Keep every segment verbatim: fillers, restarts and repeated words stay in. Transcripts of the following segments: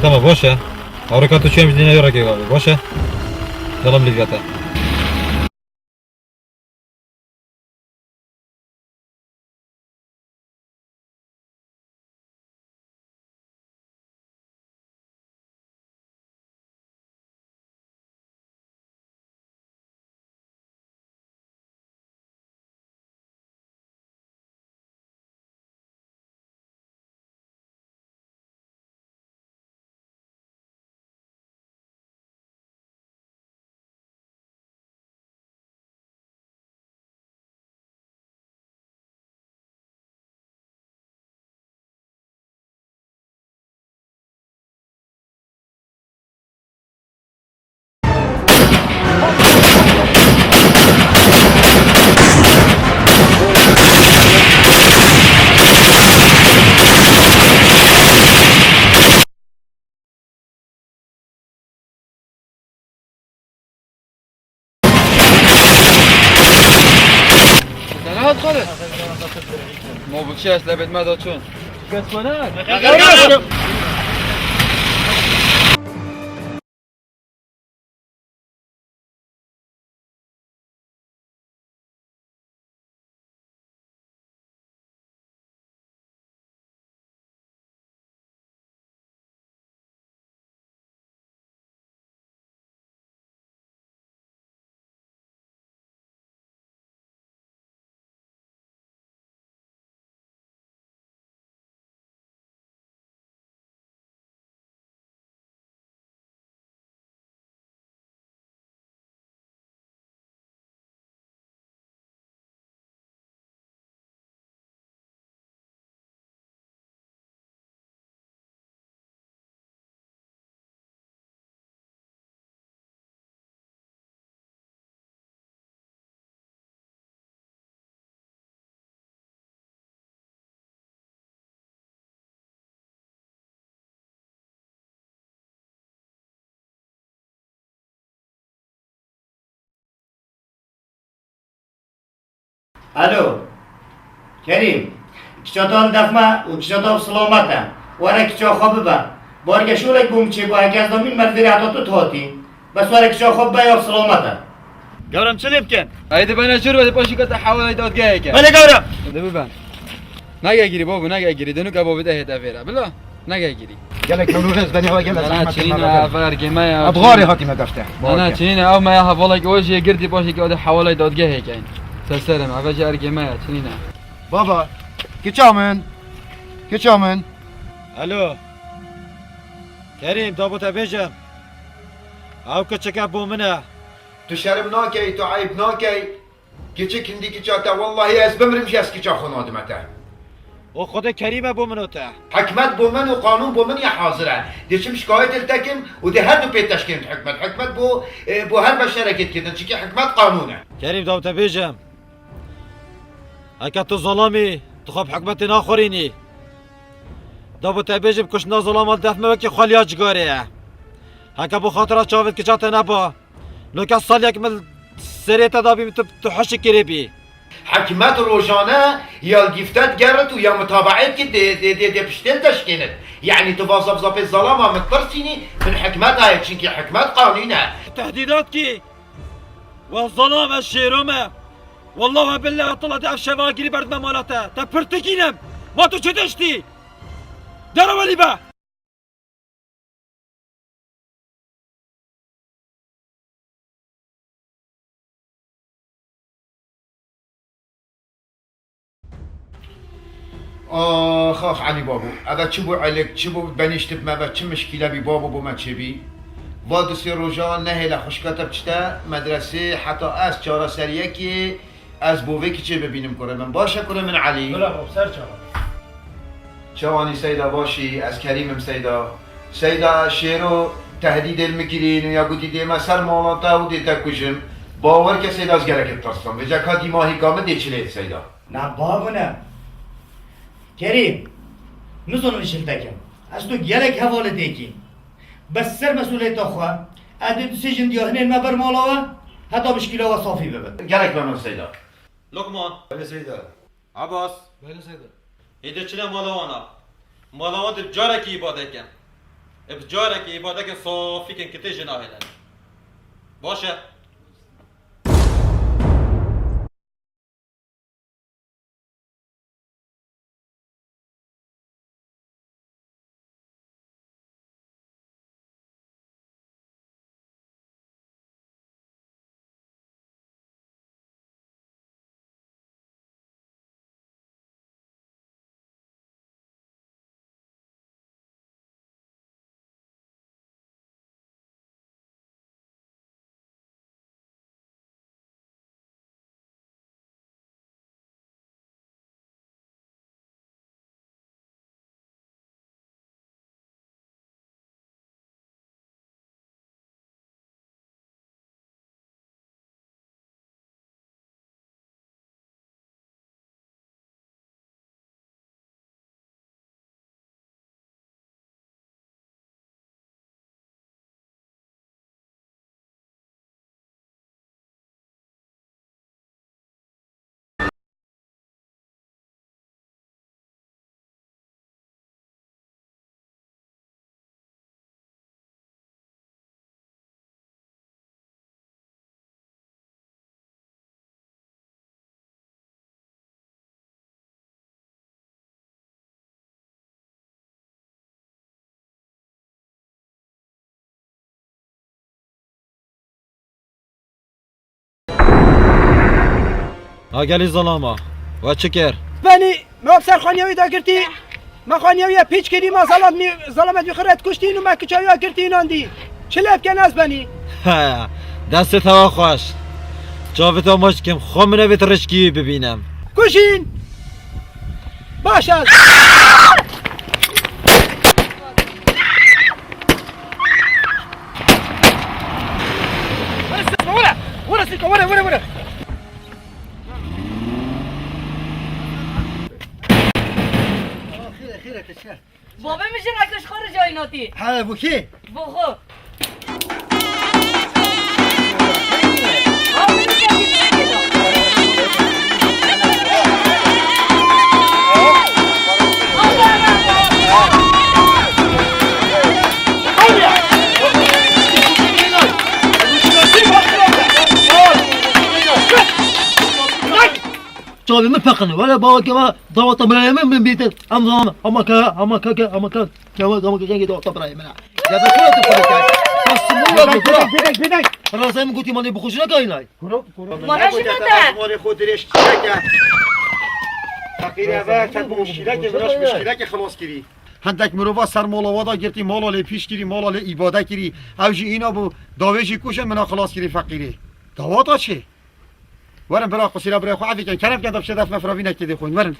Tamam, baş e. Harika, tu çem dine yara ke abi, baş e. Devam lil gata. Alo. Kerîm. Kiça te li def me û kiça te bi silamet e. Were kiça xwe bibe. Barge şolek bûm çêbû, heke ez domîn me li vêrê heta tu hatî. Bes were kiça xwe bibe ya bi silamet e. Gawram çi lê bikin? Ey dibene jûr ve di paşî ke te hewalê dadgehê ke. Belê gawram. Di biben. Nagegirî babo, nagegirî. Dinûke bo bide hête vêre. Bila, nagegirî. Gelek hewlû rêz benî, ew gelek zehmet. Çinîne, ev ergê me ya. Ev xarê hatî me defte. Nana, çinîne, ew me ya hevalek o jî girtî paşê ke o de hewalê dadgehê keyn. Ser serê me, ev jî ergê me ya, çinîne. Baba, kiça min. Kiça min. Alo. Kerîm, da bo te bêjim. Ew kiçike bo min e. Tu şerm nakey, tu eyb nakey. Kiçik hindî kiça te, wellahî ez bimrim jî ez kiça xwe nadime te. O Xwedê kerîm e bo min û te. Hikmet bo min û qanûn bo min ya hazir e. Dê çim şikayetê li te kim û dê her du pê te şikênim hikmet. Hikmet bo, e, bo her beşerekê dikitin. Çikî hikmet qanûn e. Kerîm, da te bêjim. Heke tu zalam î, tu xwe bi hikmetê naxwerînî. Da bo te bêjim, kuştina zalama li def me wekî xweliya cigarê ye. Heke bo xatira çavêt kiça te neba. Loke salek min serê te dabî tu, tu hişik kirê bî. Hikmet rojane ya li gîfte digerit û ya mutabaet kir dê, dê, dê, dê piştê li te şikênit. Yanî tu va zaf zafê zalama min tirsînî, min hikmet aye, çinkî hikmet qanûn e. Tehdîdat kî, we zalam ez şêro me. Wallah we billah tila de ev şeva girî berdime mala te. Te pirtikînim. Ma tu çi diştî? Dere welî be. Ax, ax, Elî babo. Eve çi bû elik, çi bû benîştib me ve çi mişkîle bî babo bo me çêbî? Va du sê roja nehêle xwişka te biçite medresê heta ez çareseriyekê Ez bo vê kiçê bibînim kurê min. Baş e kurê min Elî? Bila bab, ser çava. Çawanî Seyda, baş î? Ez Kerîm im Seyda. Seyda, şêro tehdîdê li min kirîn û ya gotî dê me ser mala te û dê te kujim. Bawer ke Seyda, ez gelekî ditirsim. Vêca ka dîmahîka min dê çi lê Seyda? Na babo ne. Kerîm, nizonim ji te kim. Ez tu gelek hevalê têkî. Bes ser mesûliyeta xwe, ez dê tu sê jindiya hinên me ber mala we, heta muşkîla we safî bibe. Gelek memnun Seyda. Lokman. Belê Seyda. Abbas. Belê Seyda. Hêdî çine mala wan a. Mala wan dê carekî îbade ke. Bi carekê îbadeke safî kin kitê jî nahêlin. Baş e. Ha gelî zalama. We çi kir? Benî, me bi ser xaniya wî de girtî. Me xaniya wî ye pîç kirî, me zalam-, zalamet wî xwe ret kuştîn û me kiça wî ya girtî înandî. Çi lê bike ez benî? He, destê te wa xweş. Çavê te maç dikim, xwe min evê tu rişkî bibînim. Kuşîn! Baş e. Were, were, were, were, were. Xêre, xêre, keçe. Babê min jî reke ji xwe re cayî natî. He, bo kê? Bo xwe. Çavê min peqin. Wele baweke me daweta birayê min, min bîtin. Em zaman, hema ke, hema ke, hema ke. Kemal zaman ke, daweta birayê min. Ya da kula tu kula ke. Bas, simula tu kula. Bidek, bidek, bidek. Razay min gotî, malê bi xwe nakaynay. Kuro, kuro. Mala jina te. Malê xwe dirêj kişîleke. Feqîrê ve, ket bi muşkîleke, viraş muşkîleke xilas kirî. Hendek mirova ser mala wa da girtî, mala lê pîç kirî, mala lê îbade kirî. Ew jî îna bû, dawê jî kuşin, mina xilas kirî feqîrê. Dawata çi? Werin bira qusîra birê xwe efî kin. Kerem kin da bişe def me firavî nekê dê xwîn. Werin.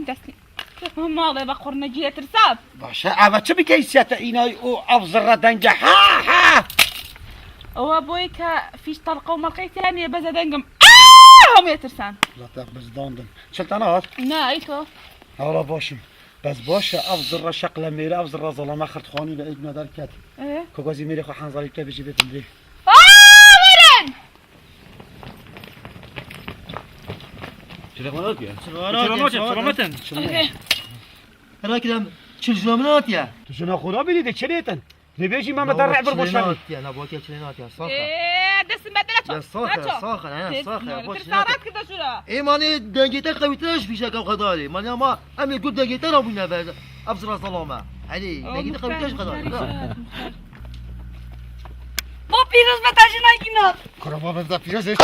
Teslîm. Malê be qurne cî tirsan. Baş e, eve çi bike îsiyete înayî û ev zirre denge? Ha, ha! Ewa boyê ke fîş telqa û melqê tê niye beze dengim. Aa! Hemû yê tirsan. La te bizdandin. Çil te nehat? Ne, ey to. Hala baş im. Bes baş e, ev zirre şeqle mêre, ev zirre zalame xirtxanî ve êdî me derket. Ee? Kogazî mêrê xwe henzalî bike bijî bê bindirê. Aa, verin! Çile xwe natiye. Çile xwe natiye, çile xwe natiye. Hera kirem, çil jina min natiye. Tu jina xwe nabînî de çilê tin. Dibêjî me me derre bir boşanî. Natiye, na bakiye çile natiye, sax e. Ee, dest me dile çal. Ya sax e, sax e, he, sax e, boş. Ê manê dengê te qewîtir e ji fîşeke xwe darê. Manê ama em ê got dengê te nabûne be. Ev zira zalame. Elî, dengê te qewîtir e ji xwe darê. Bo pîroz be te jina kî nat. Kura bavê te pîroz e.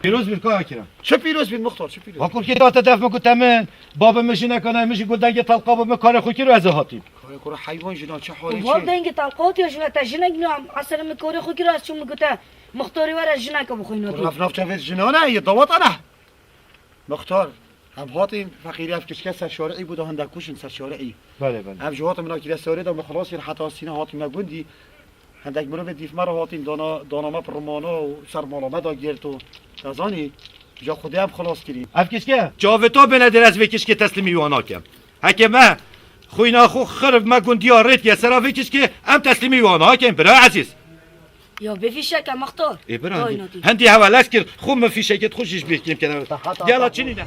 Pîroz bir kaya kiram. Çi pîroz bîn muxtar, çi pîroz? Bakur ki date def mi gute min, babê min jineka nayê min jî got dengê telqa bû min karê xwe kir û ez ê hatîm. Karê kura heywan jina çi halê çi? Wan dengê telqa hatiye jina te jinek niyam, eselê min karê xwe kir ez çûm min gute muxtarî were jineka bi xwe notî. Kura ev navça vê jina ne, yê dawata ne. Muxtar, em hatîn feqîrî ev kiçke ser şarî bû da hende kuşin ser şarî. Belê, belê. Em ji hatin min akî restorê de min xilas kir heta sîne hatî me gundî. Hendek mirovê dîf me re hatîn dana, dana me pirmana û ser mala me da girt û te zanî, ja Xwedê em xilas kirî. Ev kişke? Çavê to bêne der ez vê kişkê teslîmî wan nakim. Heke me xwîna xwe xirif me gundiya rêt ye sera vê kişkê em teslîmî wan nakin bira ezîz. Ya bê fîşeke mextar. Ê bira, hindî hewa lez kir, xwe min fîşekê xwe jî ji bîr kêm kene. Gela çinî ne.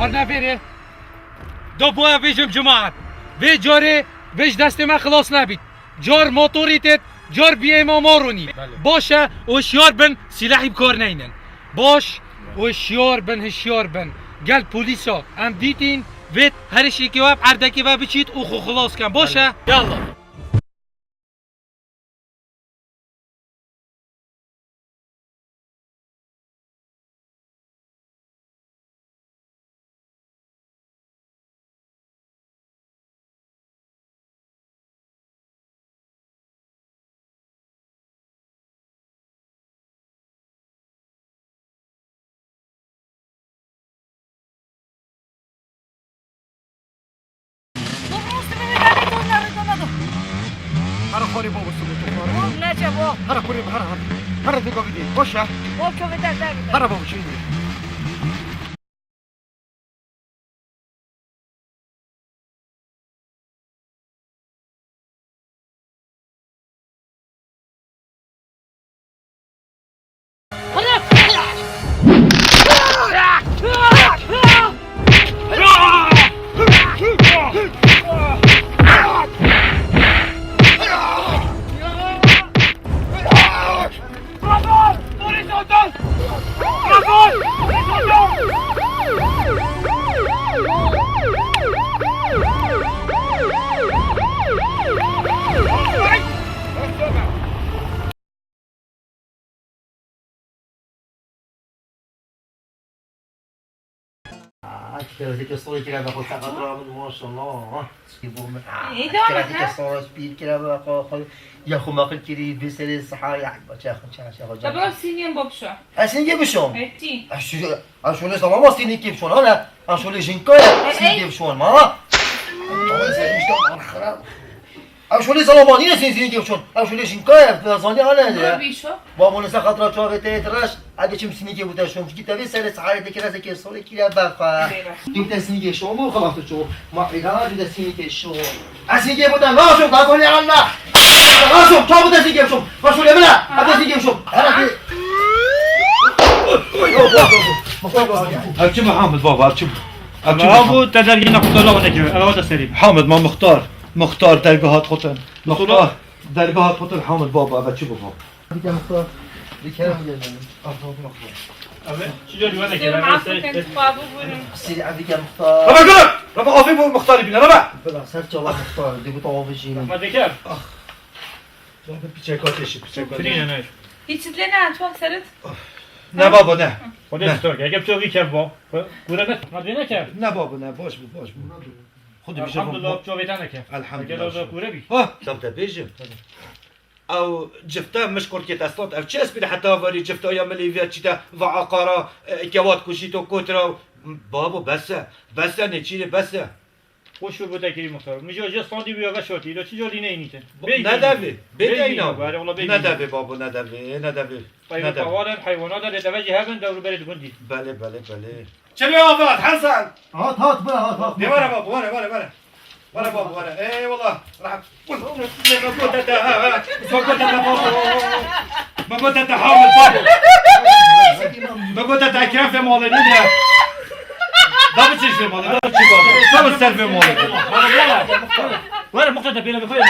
Arnavêrê, da boya bêjim cimaet, vê carê vê ji destê me xilas nebît. Car motorî têt, car biyê me marûnî. Belê. Baş e, hişyar bin, sîlehî bi kar neynin. Baş, hişyar bin, hişyar bin. Gel polîsa, em dîtîn, vêt herişekê we bi erdekê ve biçît û xwe xilas ken. Baş e? Belê. Yallah. Hara xwarê baba, sibû tu xwarê. Neçe bo. Hara kurê, hara, hara. Hara dika bidê. Boş ya. Bol követe der. Hara baba, şimdi. Ah, kevdeke sorê kira be xwe, seqet ra min, maşallah. Çi bû min? Ah, ê, devam et, kevdeke ha? Sorê spîr kira be xwe, xwe. Ya xwe meqil kirî, vê serê sihar, ya, çe xwe, çe, çe xwe, çe. Te bira sîniyên bo bişo. Ez sîniyê bişom? Etî. Ez şu, ez şolê salama sîniyê kê bişon, ha ne? Ez şolê jinka ya, ey, sîniyê kê bişon, ma? Ama sen işte, man xirab. Ev şolê zalamanî ne sînîkê biçûn. Ev şolê jinka ye, zanî hale ye. Dur bîşo. Ba mole se xatra çavê te yê reş. Ege çim sînîkê bû te şom. Ki tevî serê siharê te kire se kê sorê kire berfa. Bêra. Dû te sînîkê şom û xelas tu ço. Ma îdana dû te sînîkê şom. Ez sînîkê bû te na şom, ka zanî hale. Na şom, çav bû te sînîkê şom. Ba şolê bile. Ege sînîkê şom. Hera ki. Ev çi Muhammed baba, ev çi? Ev çi? Baba, bu te dergîna xwe la nekir. Ev te serî. Muhammed ma muxtar. Muxtar dergehat xotin. Muxtar dergehat xotin Hamid baba, eve çi bû? Dike muxtar. Dike mi geldi? Ahmet muxtar. Eve çi cor güven Sê nekir? Eve mafî serî. Ken tu xwe bû bûrin. Sî evî ke muxtar. Rebe gülüm! Rebe afî bu muxtarî bîne, rebe! Bila ser çava muxtar, dî bu tava bijîne. Rebe dike. Ah. Rebe piçek ateşi, piçek ateşi. Birîne ne? Hiç çi lê ne, tu bak serit. Ne babo, ne. Xwedê Ne. Stor ke, eger çovî kev bo. Kure ne, ma dê ne kev. Ne babo, ne, baş bû, baş bû. Xwedê bir şey Elhamdulillah, çovê te ne kev. Elhamdulillah. Eger o da kure bî. Ha, tam te bêjim. Ew cifte mişqorkê te stat. Ev çi espî heta varî cifta ya milî viya çîte va aqara, e, kewat kujî to kotra. Babo, bes e. Bes e, nêçîrê bes e. Xweş û gote kirî muxtar. Min jî jê standî bûya veşartî. Îro çi carî neyînîtin? Bê Nedevê, bê bê deyna. Were, wala bê Ne bî. Devê babo, ne devê, ne devê. Peyvê Ne devê. Pawarin, heywana da lê deve jî hebin, dewrû berê di gundî. Belê, belê, belê. Çilê avat, Hesen! Hat, hat, bira, hat, hat. De were babo, were, were, were. Were babo, were. Eyvallah. Rahat. Baba, tete, ha, ha. Baba, tete, baba. Baba, tete, Hamid, baba. Baba, tete, Ekrem ve malını ya. Baba, çiş ve malını, baba, çiş ve malını. Baba, ser ve malını. Were, muxtar te pêre bixwe.